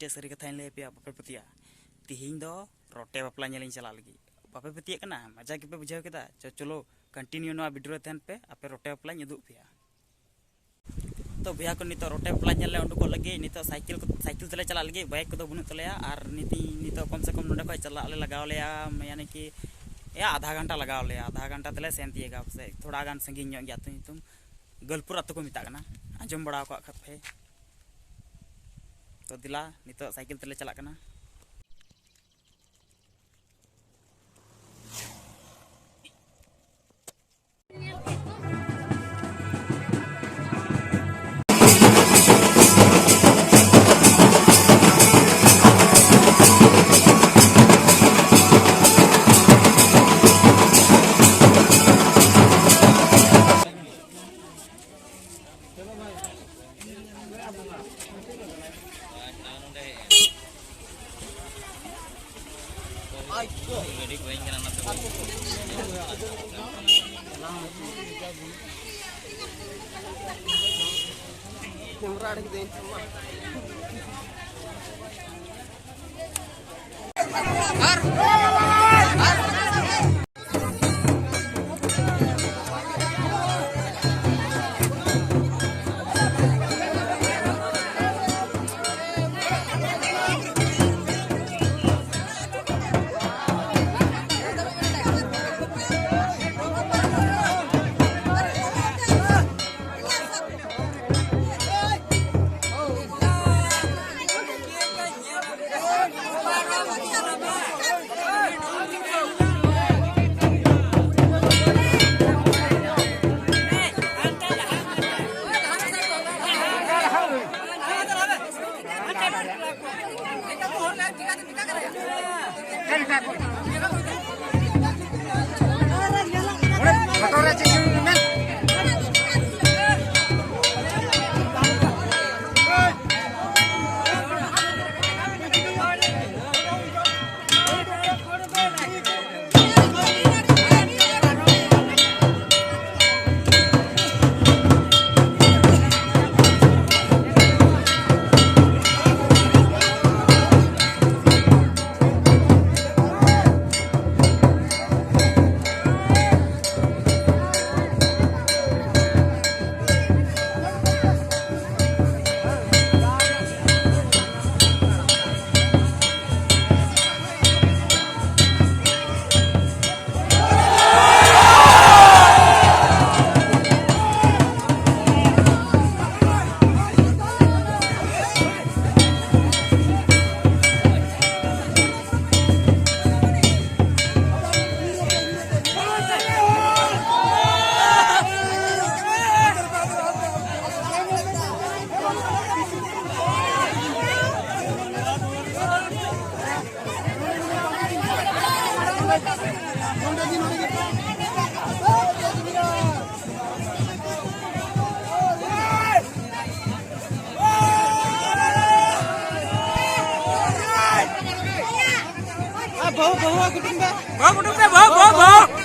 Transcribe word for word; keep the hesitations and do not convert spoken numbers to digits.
ᱪᱮᱫ ᱥᱟᱹᱨᱤ ᱠᱟᱛᱷᱟᱧ ᱞᱟᱹᱭ ᱟᱯᱮᱭᱟ, ᱵᱟᱯᱮ ᱯᱟᱹᱛᱭᱟᱹᱜᱼᱟ, ᱛᱤᱦᱤᱧ ᱫᱚ ᱨᱚᱴᱮ ᱵᱟᱯᱞᱟ ᱧᱮᱞᱤᱧ ᱪᱟᱞᱟᱜ ᱞᱟᱹᱜᱤᱫ᱾ ᱵᱟᱯᱮ ᱯᱟᱹᱛᱭᱟᱹᱜ ᱠᱟᱱᱟ? ᱢᱟᱡᱟ ᱜᱮᱯᱮ ᱵᱩᱡᱷᱟᱹᱣ ᱠᱮᱫᱟ? ᱪᱚ, ᱪᱚᱞᱚ, continue ᱱᱚᱣᱟ video ᱨᱮ ᱛᱟᱦᱮᱱ ᱯᱮ, ᱟᱯᱮ ᱨᱚᱴᱮ ᱵᱟᱯᱞᱟᱧ ᱩᱫᱩᱜ ᱟᱯᱮᱭᱟ᱾ ᱛᱚ ᱵᱚᱭᱦᱟ ᱠᱚ, ᱱᱤᱛᱚᱜ ᱨᱚᱴᱮ ᱵᱟᱯᱞᱟ ᱧᱮᱞ ᱞᱮ ᱩᱰᱩᱠᱚᱜ ᱞᱟᱹᱜᱤᱫ᱾ ᱱᱤᱛᱚᱜ ᱥᱟᱭᱠᱮᱞ ᱠᱚ, ᱥᱟᱭᱠᱮᱞ ᱛᱮᱞᱮ ᱪᱟᱞᱟᱜ ᱞᱟᱹᱜᱤᱫ, bike ᱠᱚᱫᱚ ᱵᱟᱹᱱᱩᱜ ᱛᱟᱞᱮᱭᱟ᱾ ᱟᱨ ᱱᱤᱛᱤᱧ, ᱱᱤᱛᱚᱜ ᱠᱚᱢ ᱥᱮ ᱠᱚᱢ ᱱᱚᱸᱰᱮ ᱠᱷᱚᱱ ᱪᱟᱞᱟᱜ ᱞᱮ ᱞᱟᱜᱟᱣ ᱞᱮᱭᱟ, ᱢᱟᱱᱮ ᱠᱤ, ᱮᱭ ᱟᱫᱷᱟ ᱜᱷᱚᱱᱴᱟ ᱞᱟᱜᱟᱣ ᱞᱮᱭᱟ᱾ ᱟᱫᱷᱟ ᱜᱷᱚᱱᱴᱟ ᱛᱮᱞᱮ ᱥᱮᱱ ᱛᱤᱭᱳᱜᱟ᱾ ᱯᱟᱥᱮᱡ ᱛᱷᱚᱲᱟ ᱜᱟᱱ ᱥᱟᱺᱜᱤᱧ ᱧᱚᱜ ᱜᱮᱭᱟ ᱟᱹᱛᱩ ᱧᱩᱛᱩᱢ, ᱜᱟᱹᱞᱯᱩᱨ ᱟᱹᱛᱩ ᱠᱚ ᱢᱮᱛᱟᱜ ᱠᱟᱱᱟ, ᱟᱸᱡᱚᱢ ᱵᱟᱲᱟ ᱟᱠᱟᱫ ᱠᱷᱟᱡ ᱯᱮ᱾ ᱛᱚ ᱫᱮᱞᱟ, ᱱᱤᱛᱚᱜ ᱥᱟᱭᱠᱮᱞ ᱛᱮᱞᱮ ᱪᱟᱞᱟᱜ ᱠᱟᱱᱟ᱾ ᱵᱟᱹᱦᱩ ᱠᱩᱴᱩᱢ ᱯᱮ, ᱵᱟᱹᱦᱩ ᱠᱩᱴᱩᱢ ᱯᱮ, ᱵᱟᱹᱦᱩ, ᱵᱟᱹᱦᱩ, ᱵᱟᱹᱦᱩ᱾